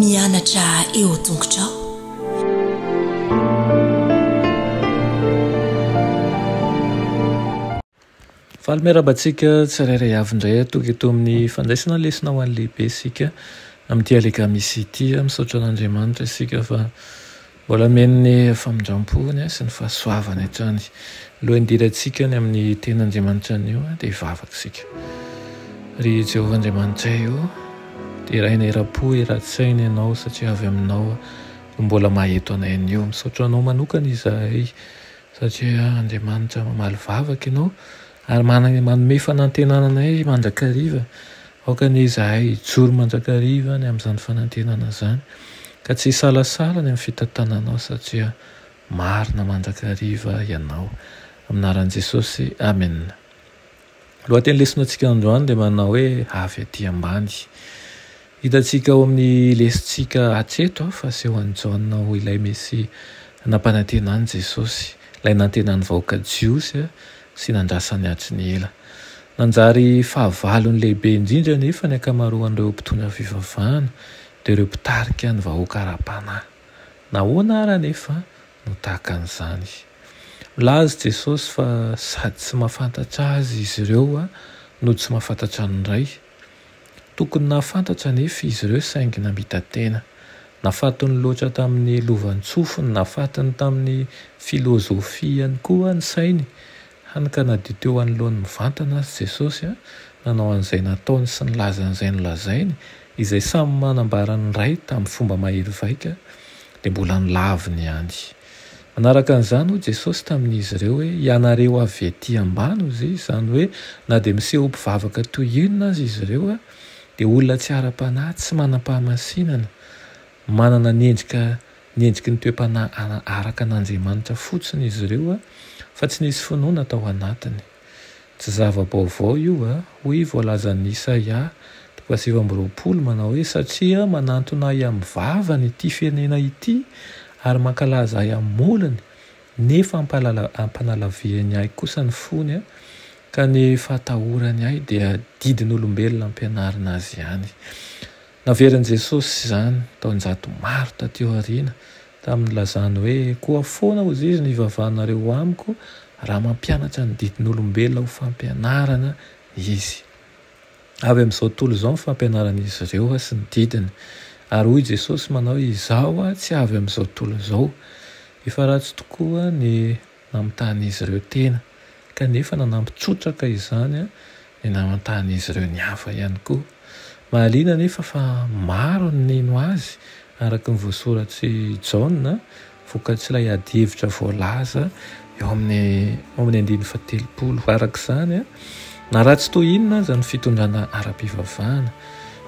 Mianatra eo an-tongotrao. Faly miarahaba antsika tsirairay avy indray tonga eto amin'ny fandraisana lesona ho an'ny lehibe isika amin'ity alakamisy ity. Misaotra an'Andriamanitra isika fa mbola omeny ny famindram-pony sy ny fahasoavany hatrany. Alohan'ny hidirantsika ny amin'ny tenin'Andriamanitra anio dia hivavaka isika. Ry Jehovah Andriamanitray ô, deraina eram-po eran-tsaina Ianao satria avy Aminao no mbola maha eto anay anio. Misaotra Anao manokana izahay satria Andriamanitra mamaly vavaka Ianao ary manana manome fanantenana anay mandrakariva. Aoka anie izahay hijoro mandrakariva ny amin'izany fanantenana izany ka tsy hisalasala ny amin'ny fitantananao satria marina mandrakariva Ianao. Amin'ny anaran'i Jesosy, Amena. Lohateny lesonantsika androany dia manao hoe avy aty ambany. Hitantsika ao amin'ny lesontsika hatreto fa asehon'i Jaona ho ilay Mesia nampanantenan'i Jesosy, ilay nantenan'ny vahoaka jiosy sy nandrasany hatry ny ela. Nanjary fahavalony lehibe indrindra anefa ny ankamaroan'ireo mpitondra fivavahana, dia ireo mpitarika ny vahoaka ara-panahy. Nahoana àry anefa no tahaka an'izany? Milaza Jesosy fa sady tsy mahafantatra Azy izy ireo no tsy mahafantatra ny Ray. Tokony nahafantatra anefa izy ireo saingy namita-tena. Nafatony loatra tamin'ny lovantsofiny, nafatiny tamin'ny filozofiany koa ny sainy, hany ka na dia teo anoloany mivantana aza Jesosy, nanao an'izay nataony sy nilaza an'izay nolazainy, izay samy manambara ny Ray tamin'ny fomba mahery vaika, dia mbola nolaviny ihany. Manaraka an'izany, hoy Jesosy tamin'izy ireo hoe, Ianareo avy ety ambany, hoy Izy, izany hoe na dia miseho ho mpivavaka toy inona aza izy ireo, dia olona tsy ara-panahy, tsy manam-pahamasinana, manana ny endrika ny endriky ny toe-panahy araka an'Andriamanitra fotsiny izy ireo, fa tsy nisy finoana tao anatiny. Tsy zava-baovao io a! Hoy voalazan'i Isaia, toko faha 29, manao hoe, Satria manantona ahy amin'ny vavany ity firenena ity, ary mankalaza ahy amin'ny molony, nefa ampanalaviriny ahy kosa ny fony, ka ny fahatahorany ahy dia didin'olombelona ampianarina azy ihany. Naverin'i Jesosy izany taonjato maro taty aoriana, tamin'ny nilazany hoe, Koa foana hozizy ny hivavahanareo amiko, raha mampianatra ny didin'olombelona ho fampianarana izy. Avy amin'izao tontolo izao ny fampianaran'izy ireo sy ny didiny. Ary hoy Jesosy manao hoe, Izaho tsy avy amin'izao tontolo izao. Efa ratsy tokoa ny namitahan'izy ireo tena, kanefa nanampy trotraka izany ny namantahan'izy ireo ny hafa ihany koa. Mahaliana anefa fa maro ny nino azy, araka ny voasoratr'i Jaona, vokatr'ilay adihevitra voalaza eo amin'ny ao amin'ny andininy fahatelopolo. Araka izany, na ratsy toy inona aza ny fitondrana ara-pivavahana,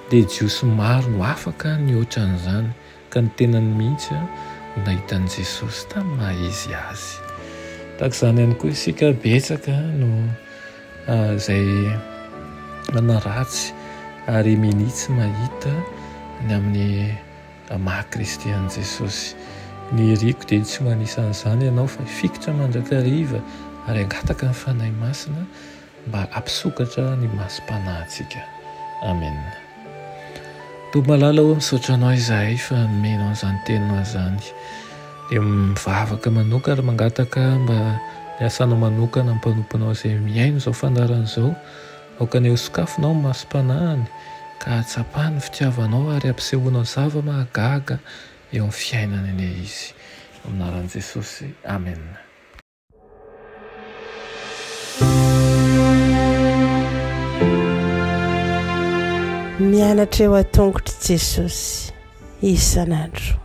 dia Jiosy maro no afaka nihoatra an'izany. ka ny tenany mihitsy no nahita an'i Jesosy tamin'ny maha izy azy. Tahaka izany ihany koa isika, betsaka no izay manaratsy ary minia tsy mahita ny amin'ny maha Kristy an'i Jesosy. Ny iriko dia tsy ho anisan'izany ianao fa hifikitra mandrakariva ary hangataka ny Fanahy Masina mba hampisokatra ny masom-panahintsika. Amena. Tompo malala ô, misaotra Anao izahay fa nomenao an'izany teninao izany. Dia mivavaka manoka ary mangataka mba hiasanao manokana ny mpanomponao izay mihaino izao fandaharana izao. Aoka anie hosokafinao ny masom-panahiny ka hahatsapany ny fitiavanao ary hampisehoanao zava-mahagaga eo amin'ny fiainany anie izy. Amin'ny anaran'i Jesosy. Amena. Mianatra eo an-tongotr'i Jesosy isan'andro.